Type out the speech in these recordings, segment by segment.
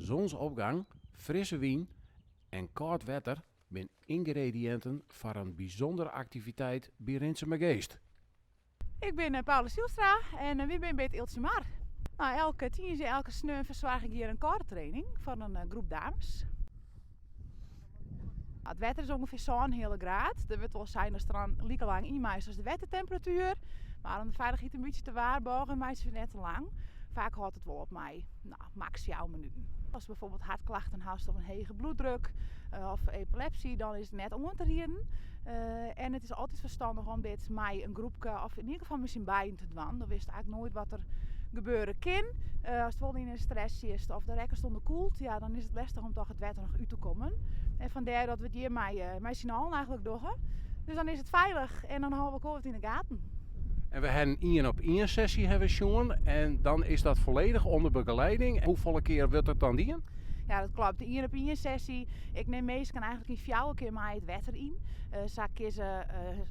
Zonsopgang, frisse wyn en kâld wetter binne yngrediïnten foar in bysûndere aktiviteit by Rinsumageast. Ik bin eh, Paula Sielstra en eh, wy binne by it Eeltsjemar. Nou, elke tiisdei, elke sneon fersoargje ik hjir in kâlde training foar in eh, groep dames. Nou, it wetter is ûngefear sân graad. Der wurdt wol sein dat der dan like lang yn mei as de wettertemperatuer. Mar om de feilichheid in bytsje te waarborgjen, meitsje we net te lang. Faak hâldt it wol op mei nou, maks 4 minuten. Ast byfoarbyld hertklachten hast of in hege bloeddruk of epilepsy, dan is it net oan te rieden. En it is altyd ferstannich om dit mei in groepke of yn ieder gefal mei syn beiden te dwaan. Dan witst eigentlik noait wat der gebeure kin. Ast wol yn in stress sitst of de rekkest ûnderkuold, ja, dan is it lestich om toch it wetter noch út te kommen. En fandêr dat we it hjir mei syn allen eigentlik dogge. Dus dan is it feilich en dan hâlde we elkoar wat yn de gaten. En we hawwe in ien op ien sessie hawwe we sjoen en dan is dat folledich ûnder begelieding. Hoefolle kear wurdt dat dan dien? Ja, dat kloppet. De ien op ien sessie. Ik nim minsken eigentlik yn fjouwer kear mei it wetter yn. Sa kinne se,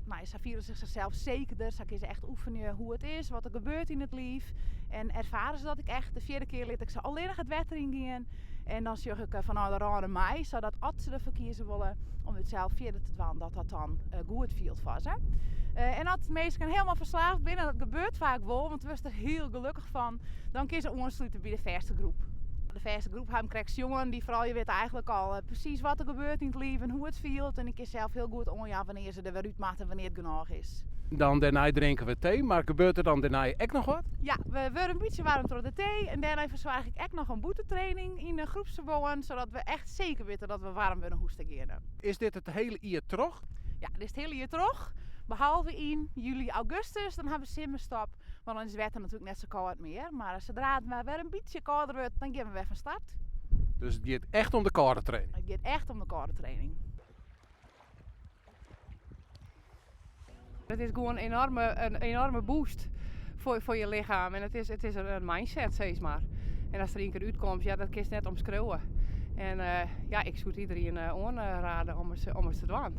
nou, sa fiele se sichsels sekerder. Sa kinne se echt oefenje hoe't it is, wat der gebeurt yn it liif. En erfare se dat ek echt. De fjirde kear lit ik se allinnich it wetter yn gean. En dan sjoch ik fanôf de râne mei, sadat as se derfoar kieze wolle om it sels fierder te dwaan, dat dat dan goed fielt foar se. En as minsken hielendal ferslave binne, en dat gebeurt faak wol, want wurdst der hiel gelokkich fan, dan kinne se oanslute by de fêste groep. De fêste groep ha 'm krekt sjoen, dy froulju witte eigentlik al presys wat der gebeurt yn it liif en hoe't it fielt. En ik kin sels hiel goed oanjaan wannear't se der wer út moatte en wannear't it genôch is. Dan dêrnei drinke we tee, mar gebeurt der dan dêrnei ek noch wat? Ja, we wurde in bytsje waarm troch de tee en dêrnei fersoargje ik ek noch in bûtentraining yn de groepsferbân, sadat we echt seker witte dat we waarm wer nei hûs ta geane. Is dit it hiele jier troch? Ja, dit is it hiele jier troch. Behalve yn july, augustus, dan hawwe we simmerstop. Want dan is it wetter natuerlik net sa kâld mear. Mar sadree't it wer in bytsje kâlder wurdt, dan geane we wer fan start. Dus it giet echt om de kâlde training? It giet echt om de kâlde training. It is gewoan in enoarme boost foar je lichem. En it is in mindset, sis mar. En ast der ien kear útkomst, ja, dat kinst net omskriuwe. En ja, ik soe it iderien oanriede om ris te dwaan.